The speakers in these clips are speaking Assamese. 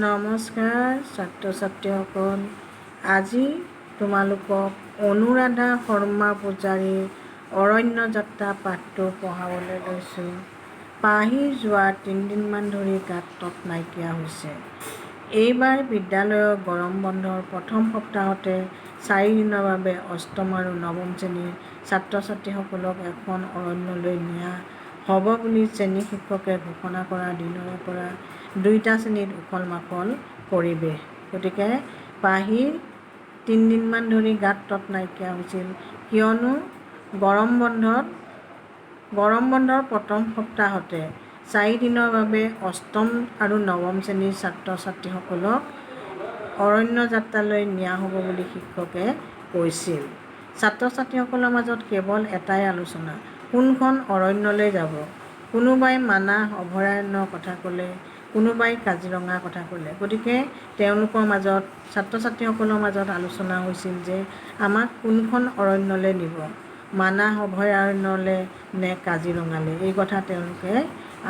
নমস্কাৰ ছাত্ৰ ছাত্ৰীসকল, আজি তোমালোকক অনুৰাধা শৰ্মা পূজাৰীৰ অৰণ্য যাত্ৰা পাঠটো পঢ়াবলৈ লৈছোঁ। পাহি যোৱা তিনিদিনমান ধৰি গাত তত নাইকিয়া হৈছে। এইবাৰ বিদ্যালয়ৰ গৰম বন্ধৰ প্ৰথম সপ্তাহতে চাৰিদিনৰ বাবে অষ্টম আৰু নৱম শ্ৰেণীৰ ছাত্ৰ ছাত্ৰীসকলক এখন অৰণ্যলৈ নিয়া হ'ব বুলি শ্ৰেণী শিক্ষকে ঘোষণা কৰা দিনৰে পৰা দুয়োটা শ্ৰেণীত উখল মাখল পৰিৱেশ। গতিকে পাহিৰ তিনিদিনমান ধৰি গাত তত নাইকিয়া হৈছিল, কিয়নো গৰম বন্ধৰ প্ৰথম সপ্তাহতে চাৰিদিনৰ বাবে অষ্টম আৰু নৱম শ্ৰেণীৰ ছাত্ৰ ছাত্ৰীসকলক অৰণ্য যাত্ৰালৈ নিয়া হ'ব বুলি শিক্ষকে কৈছিল। ছাত্ৰ ছাত্ৰীসকলৰ মাজত কেৱল এটাই আলোচনা, কোনখন অৰণ্যলৈ যাব। কোনোবাই মানাহ অভয়াৰণ্যৰ কথা ক'লে, কোনোবাই কাজিৰঙাৰ কথা ক'লে। গতিকে তেওঁলোকৰ মাজত, ছাত্ৰ ছাত্ৰীসকলৰ মাজত আলোচনা হৈছিল যে আমাক কোনখন অৰণ্যলৈ নিব, মানাহ অভয়াৰণ্যলৈ নে কাজিৰঙালৈ, এই কথা তেওঁলোকে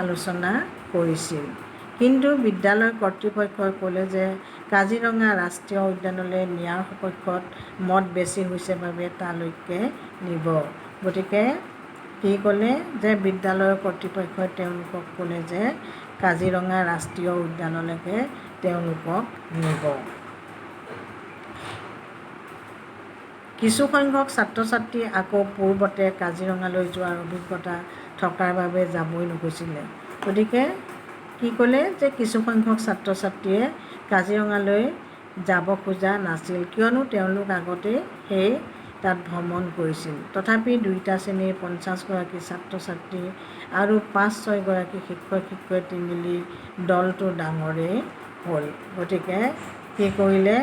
আলোচনা কৰিছিল। কিন্তু বিদ্যালয় কৰ্তৃপক্ষই ক'লে যে কাজিৰঙা ৰাষ্ট্ৰীয় উদ্যানলৈ নিয়াৰ সপক্ষত মত বেছি হৈছে বাবে তালৈকে নিব। গতিকে কি ক'লে যে বিদ্যালয়ৰ কৰ্তৃপক্ষই তেওঁলোকক ক'লে যে কাজিৰঙা ৰাষ্ট্ৰীয় উদ্যানলৈকে তেওঁলোকক নিব। কিছুসংখ্যক ছাত্ৰ ছাত্ৰী আকৌ পূৰ্বতে কাজিৰঙালৈ যোৱাৰ অভিজ্ঞতা থকাৰ বাবে যাবই নুখুজিলে। গতিকে কি ক'লে যে কিছুসংখ্যক ছাত্ৰ ছাত্ৰীয়ে কাজিৰঙালৈ যাব খোজা নাছিল, কিয়নো তেওঁলোক আগতেই সেই তাত ভ্ৰমণ কৰিছিল। তথাপি দুয়োটা শ্ৰেণীৰ 50 গৰাকী ছাত্ৰ ছাত্ৰী আৰু পাঁচ ছয়গৰাকী শিক্ষক শিক্ষয়িত্ৰী মিলি দলটো ডাঙৰেই হ'ল। গতিকে কি কৰিলে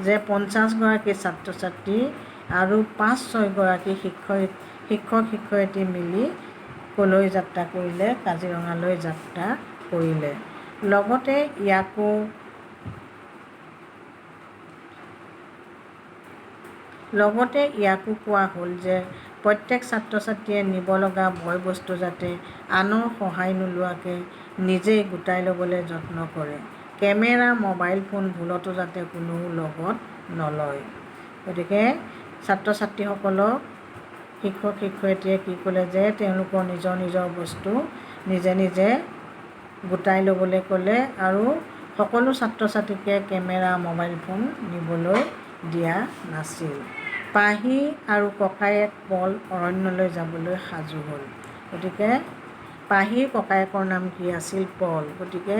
যে 50 গৰাকী ছাত্ৰ ছাত্ৰী আৰু পাঁচ ছয়গৰাকী শিক্ষক শিক্ষয়িত্ৰী মিলি ক'লৈ যাত্ৰা কৰিলে? কাজিৰঙালৈ যাত্ৰা কৰিলে। লগতে ইয়াকো কোৱা হ'ল যে প্ৰত্যেক ছাত্ৰ ছাত্ৰীয়ে নিব লগা বয় বস্তু যাতে আনৰ সহায় নোলোৱাকৈ নিজেই গোটাই ল'বলৈ যত্ন কৰে। কেমেৰা, মোবাইল ফোন ভুলতো যাতে কোনেও লগত নলয়। গতিকে ছাত্ৰ ছাত্ৰীসকলক শিক্ষক শিক্ষয়িত্ৰীয়ে কি ক'লে যে তেওঁলোকৰ নিজৰ নিজৰ বস্তু নিজে নিজে গোটাই ল'বলৈ ক'লে আৰু সকলো ছাত্ৰ ছাত্ৰীকে কেমেৰা, মোবাইল ফোন নিবলৈ দিয়া নাছিল। পাহি আৰু ককায়েক পল অৰণ্যলৈ যাবলৈ সাজু হ'ল। গতিকে পাহিৰ ককায়েকৰ নাম কি আছিল? পল। গতিকে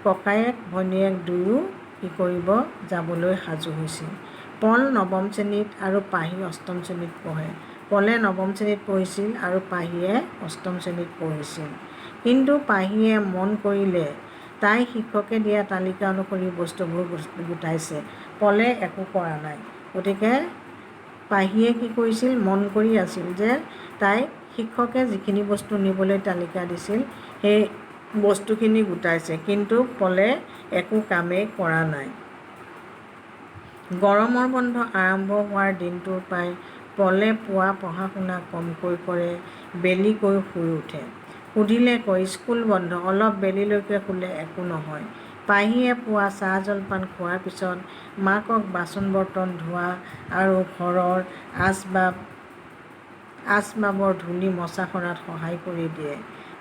ককায়েক ভনীয়েক দুয়ো কি কৰিব যাবলৈ সাজু হৈছিল। পল নৱম শ্ৰেণীত আৰু পাহি অষ্টম শ্ৰেণীত পঢ়ে। পলে নৱম শ্ৰেণীত পঢ়িছিল আৰু পাহিয়ে অষ্টম শ্ৰেণীত পঢ়িছিল। কিন্তু পাহিয়ে মন কৰিলে, তাই শিক্ষকে দিয়া তালিকা অনুসৰি বস্তুবোৰ গোটাইছে, পলে একো কৰা নাই। গতিকে পাহিয়ে কি কৰিছিল? মন কৰি আছিল যে তাই শিক্ষকে যিখিনি বস্তু নিবলৈ তালিকা দিছিল, সেই বস্তুখিনি গোটাইছে, কিন্তু পলে একো কামেই কৰা নাই। গৰমৰ বন্ধ আৰম্ভ হোৱাৰ দিনটোৰ পৰাই পলে পুৱা পঢ়া শুনা কমকৈ কৰে, বেলিকৈ শুই উঠে। সুধিলে কয়, স্কুল বন্ধ, অলপ বেলিলৈকে শুলে একো নহয়। পাহিয়ে পুৱা চাহ জলপান খোৱাৰ পিছত মাকক বাচন বৰ্তন ধোৱা আৰু ঘৰৰ আচবাবৰ ধূলি মচা সৰাত সহায় কৰি দিয়ে।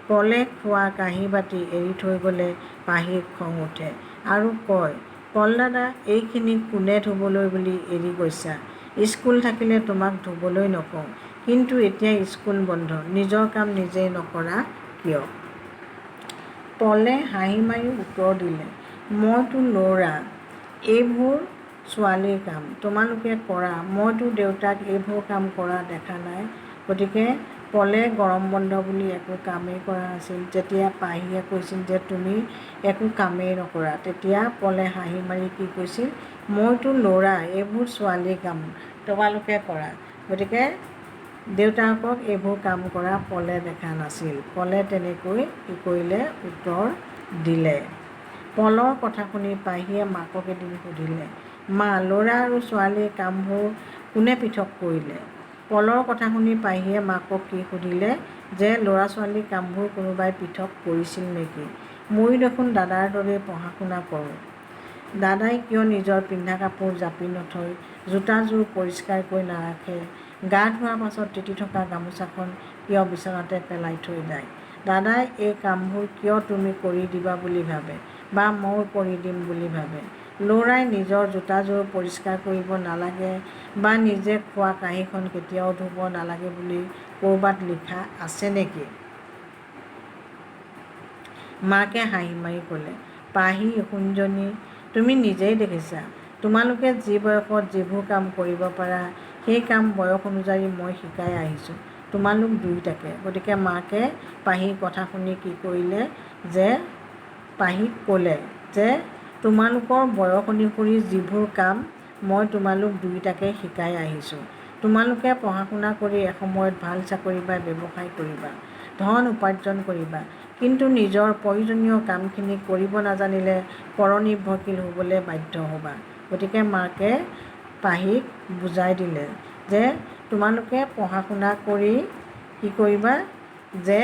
পলে খোৱা কাঁহী বাতি এৰি থৈ গ'লে পাহিৰ খং উঠে আৰু কয়, পল দাদা, এইখিনি কোনে ধুবলৈ বুলি এৰি গৈছা? স্কুল থাকিলে তোমাক ধুবলৈ নকওঁ, কিন্তু এতিয়া স্কুল বন্ধ, নিজৰ কাম নিজেই নকৰা কিয়? পলে হাঁহি মাৰি উত্তৰ দিলে, মইতো ল'ৰা, এইবোৰ ছোৱালীৰ কাম, তোমালোকে কৰা। মইতো দেউতাক এইবোৰ কাম কৰা দেখা নাই। গতিকে পলে গৰম বন্ধ বুলি একো কামেই কৰা নাছিল। যেতিয়া পাহিয়ে কৈছিল যে তুমি একো কামেই নকৰা, তেতিয়া পলে হাঁহি মাৰি কি কৈছিল? মইতো ল'ৰা, এইবোৰ ছোৱালীৰ কাম, তোমালোকে কৰা। গতিকে দেউতাকক এইবোৰ কাম কৰা পলে দেখা নাছিল। পলে তেনেকৈ কি কৰিলে? উত্তৰ দিলে। পলৰ কথা শুনি পাহিয়ে মাকক এদিন সুধিলে, মা, ল'ৰা আৰু ছোৱালীৰ কামবোৰ কোনে পৃথক কৰিলে? পলৰ কথা শুনি পাহিয়ে মাকক কি সুধিলে যে ল'ৰা ছোৱালীৰ কামবোৰ কোনোবাই পৃথক কৰিছিল নেকি? ময়ো দেখোন দাদাৰ দৰেই পঢ়া শুনা কৰোঁ। দাদাই কিয় নিজৰ পিন্ধা কাপোৰ জাপি নথৈ, জোতাযোৰ পৰিষ্কাৰকৈ নাৰাখে, গা ধোৱাৰ পাছত তিতি থকা গামোচাখন কিয় বিছনাতে পেলাই থৈ যায়? দাদাই এই কামবোৰ কিয় তুমি কৰি দিবা বুলি ভাবে বা মই কৰি দিম বুলি ভাবে? ল'ৰাই নিজৰ জোতাযোৰ পৰিষ্কাৰ কৰিব নালাগে বা নিজে খোৱা কাঁহীখন কেতিয়াও ধুব নালাগে বুলি ক'ৰবাত লিখা আছে নেকি? মাকে হাঁহি মাৰি ক'লে, পাহি, সোণজনী, তুমি নিজেই দেখিছা, তোমালোকে যি বয়সত যিবোৰ কাম কৰিব পাৰা, সেই কাম বয়স অনুযায়ী মই শিকাই আহিছোঁ তোমালোক দুয়োটাকে। গতিকে মাকে পাহিৰ কথা শুনি কি কৰিলে যে পাহিক ক'লে যে তোমালোকৰ বয়স অনুসৰি যিবোৰ কাম মই তোমালোক দুয়োটাকে শিকাই আহিছোঁ। তোমালোকে পঢ়া শুনা কৰি এসময়ত ভাল চাকৰি বা ব্যৱসায় কৰিবা, ধন উপাৰ্জন কৰিবা। কিন্তু নিজৰ প্ৰয়োজনীয় কামখিনি কৰিব নাজানিলে পৰনিৰ্ভৰশীল হ'বলৈ বাধ্য হ'বা। গতিকে মাকে পাহিক বুজাই দিলে যে তোমালোকে পঢ়া শুনা কৰি কি কৰিবা যে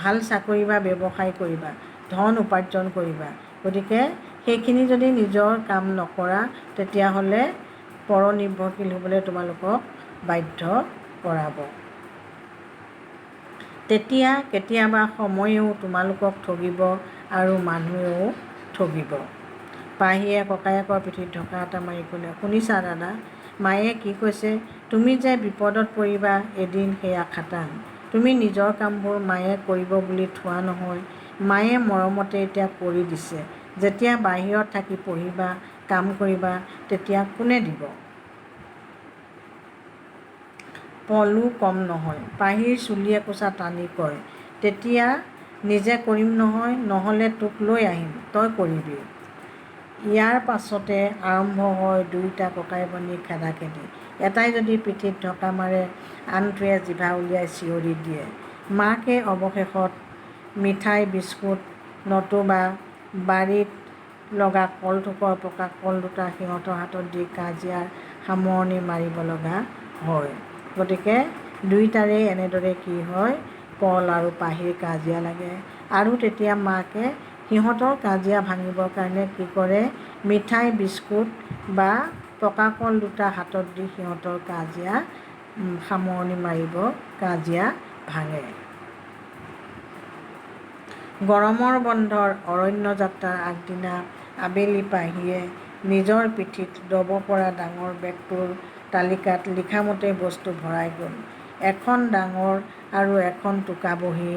ভাল চাকৰি বা ব্যৱসায় কৰিবা, ধন উপাৰ্জন কৰিবা। গতিকে সেইখিনি যদি নিজৰ কাম নকৰা, তেতিয়াহ'লে পৰনিৰ্ভৰশীল হ'বলৈ তোমালোকক বাধ্য কৰাব। তেতিয়া কেতিয়াবা সময়েও তোমালোকক ঠগিব আৰু মানুহেও ঠগিব। পাহিয়ে ককায়েকৰ পিঠিত ঢকা এটা মাৰি ক'লে, শুনিছা দাদা, মায়ে কি কৈছে? তুমি যে বিপদত পৰিবা এদিন সেয়া খাটাং। তুমি নিজৰ কামবোৰ মায়ে কৰিব বুলি থোৱা নহয়। মায়ে মৰমতে এতিয়া কৰি দিছে। যেতিয়া বাহিৰত থাকি পঢ়িবা, কাম কৰিবা, তেতিয়া কোনে দিব? পলো কম নহয়। পাহিৰ চুলি একোচা টানি কয়, তেতিয়া নিজে কৰিম নহয়, নহ'লে তোক লৈ আহিম, তই কৰিবি। ইয়াৰ পাছতে আৰম্ভ হয় দুয়োটা ককাই ভনীৰ খেদাখেদি। এটাই যদি পিঠিত ঢকা মাৰে, আনটোৱে জিভা উলিয়াই চিঞৰি দিয়ে। মাকে অৱশেষত মিঠাই, বিস্কুট নতুবা বাৰীত লগা কলথোকৰ পকা কল দুটা সিহঁতৰ হাতত দি কাজিয়াৰ সামৰণি মাৰিব লগা হয়। গতিকে দুয়োটাৰে এনেদৰে কি হয়, পল আৰু পাহিৰ কাজিয়া লাগে আৰু তেতিয়া মাকে সিহঁতৰ কাজিয়া ভাঙিবৰ কাৰণে কি কৰে, মিঠাই, বিস্কুট বা পকা কল দুটা হাতত দি সিহঁতৰ কাজিয়া সামৰণি মাৰিব, কাজিয়া ভাঙে। গৰমৰ বন্ধৰ অৰণ্য যাত্ৰাৰ আগদিনা আবেলি পাহিয়ে নিজৰ পিঠিত ল'ব পৰা ডাঙৰ বেগটোৰ তালিকাত লিখামতেই বস্তু ভৰাই গ'ল। এখন ডাঙৰ আৰু এখন টোকাবহী,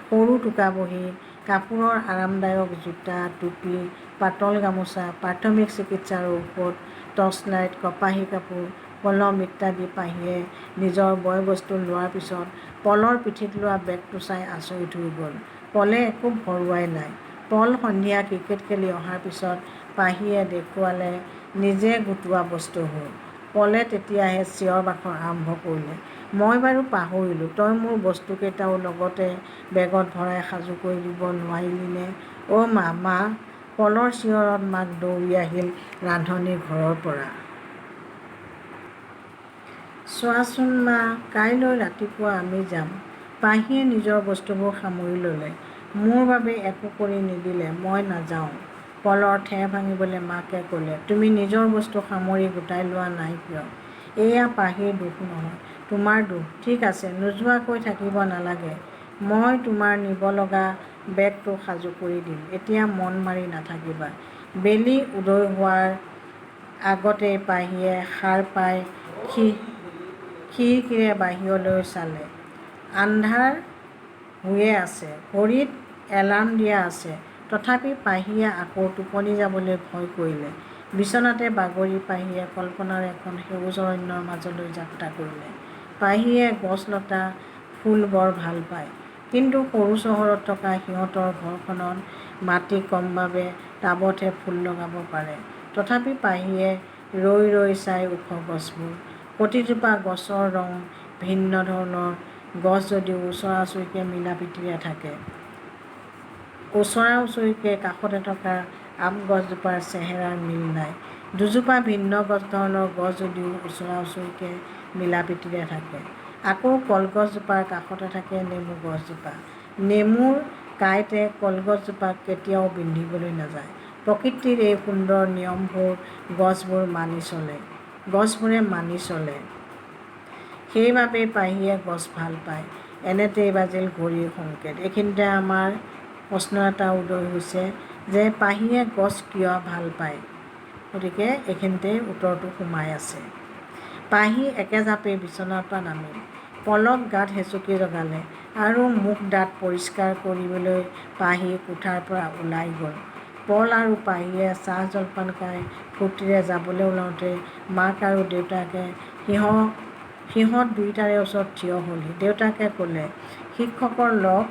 সৰু টোকাবহী, কাপোৰৰ আৰামদায়ক জোতা, টুপী, পাতল গামোচা, প্ৰাথমিক চিকিৎসাৰ ঔষধ, টৰ্চলাইট, কপাহী কাপোৰ, কলম ইত্যাদি। পাহিয়ে নিজৰ বয় বস্তু লোৱাৰ পিছত পলৰ পিঠিত লোৱা বেগটো চাই আচৰিত হৈ গ'ল। পলে একো ভৰোৱাই নাই। পল সন্ধিয়া ক্ৰিকেট খেলি অহাৰ পিছত পাহিয়ে দেখুৱালে নিজে গোটোৱা বস্তুবোৰ। পলে তেতিয়াহে চিঞৰ বাখৰ আৰম্ভ কৰিলে, মই বাৰু পাহৰিলোঁ, তই মোৰ বস্তুকেইটাও লগতে বেগত ভৰাই সাজু কৰি দিব নোৱাৰিলিনে? অ' মা, মা! পলৰ চিঞৰত মাক দৌৰি আহিল ৰান্ধনী ঘৰৰ পৰা। চোৱাচোন মা, কাইলৈ ৰাতিপুৱা আমি যাম। পাহিয়ে নিজৰ বস্তুবোৰ সামৰি ল'লে। মোৰ বাবে একো কৰি নিদিলে, মই নাযাওঁ। পলৰ ঠেহ ভাঙিবলৈ মাকে ক'লে, তুমি নিজৰ বস্তু সামৰি গোটাই লোৱা নাই কিয়? এয়া পাহিৰ দোষ নহয়, তোমাৰ দোষ। ঠিক আছে, নোযোৱাকৈ থাকিব নালাগে। মই তোমাৰ নিব লগা বেগটো সাজু কৰি দিম। এতিয়া মন মাৰি নাথাকিবা। বেলি উদয় হোৱাৰ আগতেই পাহিয়ে সাৰ পাই খিৰিকীৰে বাহিৰলৈ চালে। আন্ধাৰ হৈয়ে আছে। ঘড়ীত এলাৰ্ম দিয়া আছে। তথাপি পাহিয়ে আকৌ টোপনি যাবলৈ ভয় কৰিলে। বিছনাতে বাগৰি পাহিয়ে কল্পনাৰ এখন সেউজ অৰণ্যৰ মাজলৈ যাত্ৰা কৰিলে। পাহিয়ে গছ-লতা, ফুল বৰ ভাল পায়। কিন্তু সৰু চহৰত থকা সিহঁতৰ ঘৰখনত মাটি কম বাবে টাবতহে ফুল লগাব পাৰে। তথাপি পাহিয়ে ৰৈ ৰৈ চায় ওখ গছবোৰ। প্ৰতিজোপা গছৰ ৰং ভিন্ন ধৰণৰ গছ যদিও ওচৰা-উচৰিকৈ মিলাপ্ৰীতিৰে থাকে। ওচৰা-উচৰিকৈ কাষতে থকা আম গছজোপাৰ চেহেৰাৰ মিল নাই। দুজোপা ভিন্ন ধৰণৰ গছ যদিও ওচৰা-উচৰিকৈ মিলাপ্ৰীতিৰে থাকে। আকৌ কলগছজোপাৰ কাষতে থাকে নেমু গছজোপা। নেমুৰ কাঁইটে কলগছজোপাক কেতিয়াও বিন্ধিবলৈ নাযায়। প্ৰকৃতিৰ এই সুন্দৰ নিয়মবোৰ গছবোৰ মানি চলে গছবোৰে মানি চলে। সেইবাবেই পাহিয়ে গছ ভাল পায়। এনেতেই বাজিল ঘড়ীৰ সংকেত। এইখিনিতে আমাৰ প্ৰশ্ন এটা উদয় হৈছে যে পাহিয়ে গছ কিয় ভাল পায়? গতিকে এইখিনিতেই উত্তৰটো সোমাই আছে। পাহি একেজাপে বিচনাৰ পৰা নামিল। পলক গাত হেঁচুকি জগালে আৰু মুখ দাঁত পৰিষ্কাৰ কৰিবলৈ পাহি কোঠাৰ পৰা ওলাই গ'ল। পল আৰু পাহিয়ে চাহ জলপান খাই ফূৰ্তিৰে যাবলৈ ওলাওঁতে মাক আৰু দেউতাকে সিহঁত দুয়োটাৰে ওচৰত থিয় হ'লহি। দেউতাকে ক'লে, শিক্ষকৰ লগ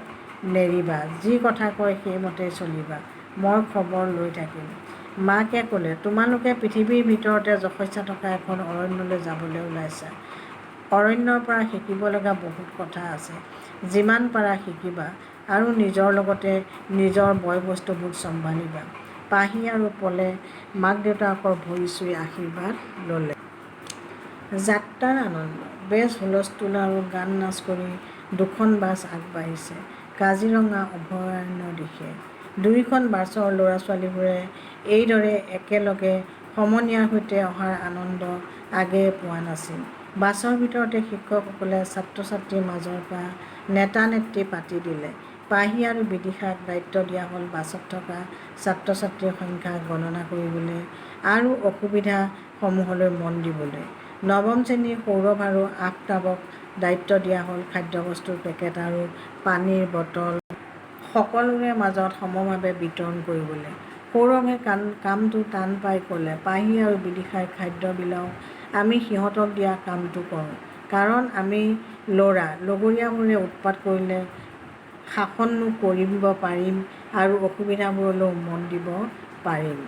নেৰিবা, যি কথা কয় সেইমতেই চলিবা, মই খবৰ লৈ থাকিম। মাকে ক'লে, তোমালোকে পৃথিৱীৰ ভিতৰতে যশস্যা থকা এখন অৰণ্যলৈ যাবলৈ ওলাইছা। অৰণ্যৰ পৰা শিকিব লগা বহুত কথা আছে। যিমান পাৰা শিকিবা আৰু নিজৰ লগতে নিজৰ বয় বস্তুবোৰ চম্ভালিবা। পাহি আৰু পলে মাক দেউতাকৰ ভৰি চুই আশীৰ্বাদ ল'লে। যাত্ৰাৰ আনন্দ। বেছ হুলস্থুল আৰু গান নাচ কৰি দুখন বাছ আগবাঢ়িছে কাজিৰঙা অভয়াৰণ্যৰ দিশে। দুয়োখন বাছৰ ল'ৰা-ছোৱালীবোৰে এইদৰে একেলগে সমনীয়াৰ সৈতে অহাৰ আনন্দ আগেয়ে পোৱা নাছিল। বাছৰ ভিতৰতে শিক্ষকসকলে ছাত্ৰ-ছাত্ৰীৰ মাজৰ পৰা নেতা-নেত্ৰী পাতি দিলে। পাহি আৰু বিদিশাক দায়িত্ব দিয়া হ'ল বাছত থকা ছাত্ৰ-ছাত্ৰীৰ সংখ্যা গণনা কৰিবলৈ আৰু অসুবিধা সমূহলৈ মন দিবলৈ। নৱম শ্ৰেণীৰ সৌৰভ আৰু আফতাবক দায়িত্ব দিয়া হ'ল খাদ্যবস্তুৰ পেকেট আৰু পানীৰ বটল সকলোৰে মাজত সমভাৱে বিতৰণ কৰিবলৈ। সৌৰভে কামটো টান পাই ক'লে, পাহি আৰু বিদিশাই খাদ্য বিলাওক, আমি সিহঁতক দিয়া কামটো কৰোঁ। কাৰণ আমি ল'ৰা, লগৰীয়াবোৰে উৎপাত কৰিলে শাসনো কৰিব পাৰিম আৰু অসুবিধাবোৰলৈও মন দিব পাৰিম।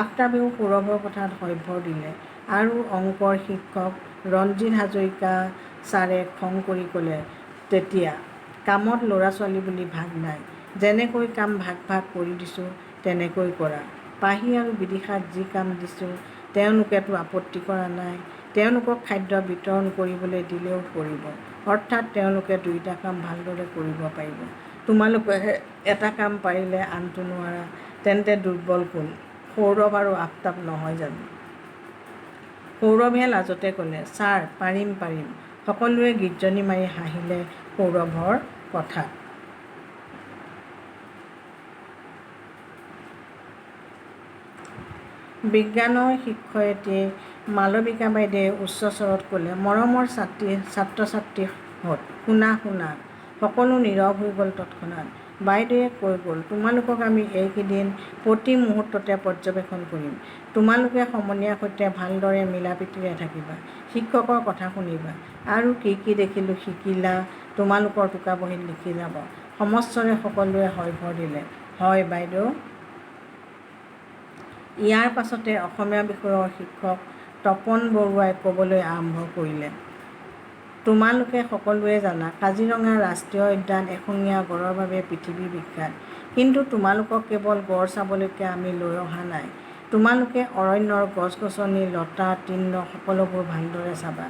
আফতাবেও সৌৰভৰ কথাত হয়ভৰ দিলে আৰু অংকৰ শিক্ষক ৰঞ্জিত হাজৰিকা ছাৰে খং কৰি ক'লে তেতিয়া, কামত ল'ৰা-ছোৱালী বুলি ভাগ নাই। যেনেকৈ কাম ভাগ ভাগ কৰি দিছোঁ তেনেকৈ কৰা। পাহি আৰু বিদিশাক যি কাম দিছোঁ তেওঁলোকেতো আপত্তি কৰা নাই। তেওঁলোকক খাদ্য বিতৰণ কৰিবলৈ দিলেও কৰিব। অৰ্থাৎ তেওঁলোকে দুয়োটা কাম ভালদৰে কৰিব পাৰিব। তোমালোকেহে এটা কাম পাৰিলে আনটো নোৱাৰা, তেন্তে দুৰ্বল কোন? সৌৰভ আৰু আফতাব নহয় জানো? সৌৰভে লাজতে ক'লে, ছাৰ, পাৰিম পাৰিম। সকলোৱে গিৰ্জনি মাৰি হাঁহিলে সৌৰভৰ কথাত। বিজ্ঞানৰ শিক্ষয়িত্ৰী মালবিকা বাইদেৱে উচ্চস্বৰত ক'লে, মৰমৰ ছাত্ৰ-ছাত্ৰীহঁত, শুনা শুনা। সকলো নীৰৱ হৈ গ'ল তৎক্ষণাত। বাইদেৱে কৈ গ'ল, তোমালোকক আমি এইকেইদিন প্ৰতি মুহূৰ্ততে পৰ্যবেক্ষণ কৰিম। তোমালোকে সমনীয়াৰ সৈতে ভালদৰে মিলা-প্ৰীতিৰে থাকিবা, শিক্ষকৰ কথা শুনিবা আৰু কি কি দেখিলোঁ শিকিলা তোমালোকৰ টোকাবহীত লিখি যাবা। সমস্বৰে সকলোৱে হয়ভৰ দিলে, হয় বাইদেউ। ইয়াৰ পাছতে অসমীয়া বিষয়ৰ শিক্ষক তপন বৰুৱাই ক'বলৈ আৰম্ভ কৰিলে, তোমালোকে সকলোৱে জানা কাজিৰঙা ৰাষ্ট্ৰীয় উদ্যান এশিঙীয়া গঁড়ৰ বাবে পৃথিৱী বিখ্যাত। কিন্তু তোমালোকক কেৱল গঁড় চাবলৈকে আমি লৈ অহা নাই। তোমালোকে অৰণ্যৰ গছ-গছনি, লতা-তৃণ সকলোবোৰ ভালদৰে চাবা।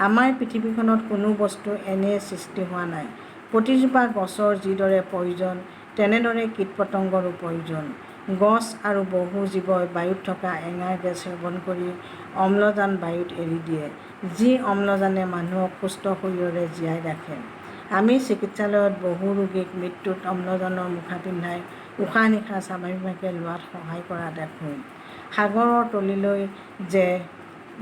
আমাৰ পৃথিৱীখনত কোনো বস্তু এনেয়ে সৃষ্টি হোৱা নাই। প্ৰতিজোপা গছৰ যিদৰে প্ৰয়োজন তেনেদৰে কীট-পতংগৰো প্ৰয়োজন। গছ আৰু বহু জীৱই বায়ুত থকা এঙাৰ গেছ সেৱন কৰি অম্লজান বায়ুত এৰি দিয়ে, যি অম্লজানে মানুহক সুস্থ শৰীৰেৰে জীয়াই ৰাখে। আমি চিকিৎসালয়ত বহু ৰোগীক মৃত্যুত অম্লজানৰ মুখা পিন্ধাই উশাহ-নিশাহ স্বাভাৱিকভাৱে লোৱাত সহায় কৰা দেখোঁ। সাগৰৰ তলিলৈ যে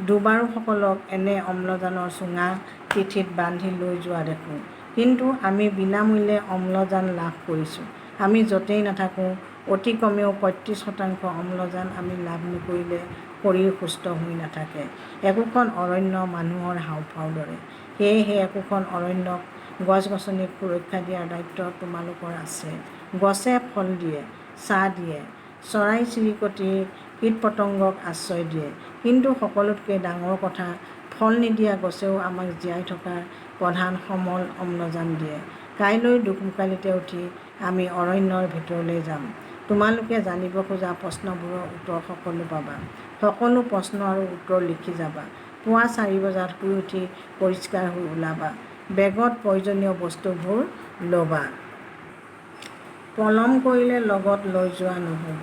ডুবাৰুসকলক এনে অম্লজানৰ চুঙা পিঠিত বান্ধি লৈ যোৱা দেখোঁ। কিন্তু আমি বিনামূল্যে অম্লজান লাভ কৰিছোঁ। আমি য'তেই নাথাকোঁ অতি কমেও 35% অম্লজান আমি লাভ নকৰিলে শৰীৰ সুস্থ হৈ নাথাকে। একোখন অৰণ্য মানুহৰ হাঁওফাঁওৰ দৰে। সেয়েহে একোখন অৰণ্যক, গছ-গছনিক সুৰক্ষা দিয়াৰ দায়িত্ব তোমালোকৰ আছে। গছে ফল দিয়ে, ছাঁ দিয়ে, চৰাই-চিৰিকতি, কীট-পতংগক আশ্ৰয় দিয়ে। কিন্তু সকলোতকৈ ডাঙৰ কথা ফল নিদিয়া গছেও আমাক জীয়াই থকাৰ প্ৰধান সমল অম্লজান দিয়ে। কাইলৈ দোকমোকালিতে উঠি আমি অৰণ্যৰ ভিতৰলৈ যাম। তোমালোকে জানিব খোজা প্ৰশ্নবোৰৰ উত্তৰ সকলো পাবা। সকলো প্ৰশ্ন আৰু উত্তৰ লিখি যাবা। পুৱা 4 বজাত শুই উঠি পৰিষ্কাৰ হৈ ওলাবা। বেগত প্ৰয়োজনীয় বস্তুবোৰ ল'বা। পলম কৰিলে লগত লৈ যোৱা নহ'ব।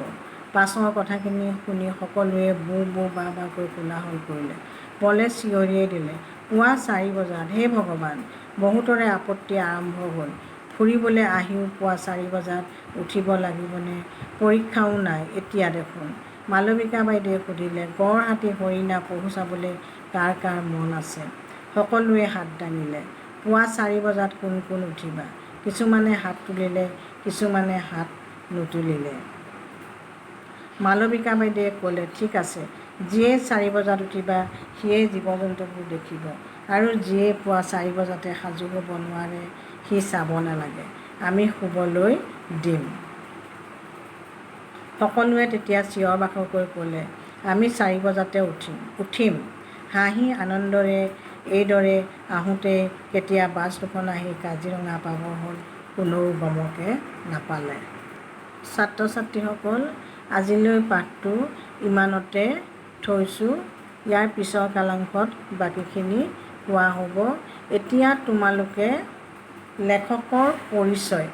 পাছৰ কথাখিনি শুনি সকলোৱে বু বু বা বাকৈ কোলাহল কৰিলে। পলে চিঞৰিয়েই দিলে, পুৱা 4 বজাত! হে ভগৱান! বহুতৰে আপত্তি আৰম্ভ হ'ল, ফুৰিবলৈ আহিও পুৱা 4 বজাত উঠিব লাগিবনে? পৰীক্ষাও নাই এতিয়া দেখোন! মালবিকা বাইদেৱে সুধিলে, গঁড়, হাতী, হৰিণা, পহু চাবলৈ কাৰ কাৰ মন আছে? সকলোৱে হাত দাঙিলে। পুৱা 4 বজাত কোন কোন উঠিবা? কিছুমানে হাত তুলিলে, কিছুমানে হাত নুতুলিলে। মালবিকা বাইদেৱে ক'লে, ঠিক আছে, যিয়েই 4 বজাত উঠিবা সিয়েই জীৱ জন্তুবোৰ দেখিব আৰু যিয়ে পুৱা 4 বজাতে সাজু হ'ব নোৱাৰে সি চাব নালাগে, আমি শুবলৈ দিম। সকলোৱে তেতিয়া চিঞৰ বাখৰকৈ ক'লে, আমি 4 বজাতে উঠিম, উঠিম। হাঁহি আনন্দৰে এইদৰে আহোঁতেই কেতিয়া বাছ দুখন আহি কাজিৰঙা পাবৰ হ'ল কোনেও গমকে নাপালে। ছাত্ৰ ছাত্ৰীসকল, আজিলৈ পাঠটো ইমানতে থৈছোঁ। ইয়াৰ পিছৰ কালাংশত বাকীখিনি কোৱা হ'ব। এতিয়া তোমালোকে লেখকৰ পৰিচয়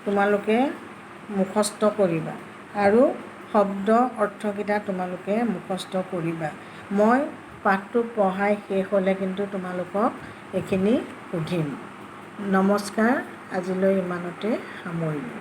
তোমালোকে মুখস্থ কৰিবা আৰু শব্দ অৰ্থকেইটা তোমালোকে মুখস্থ কৰিবা। মই পাঠটো পঢ়াই শেষ হ'লে কিন্তু তোমালোকক এইখিনি সুধিম। নমস্কাৰ, আজিলৈ ইমানতে সামৰিলোঁ।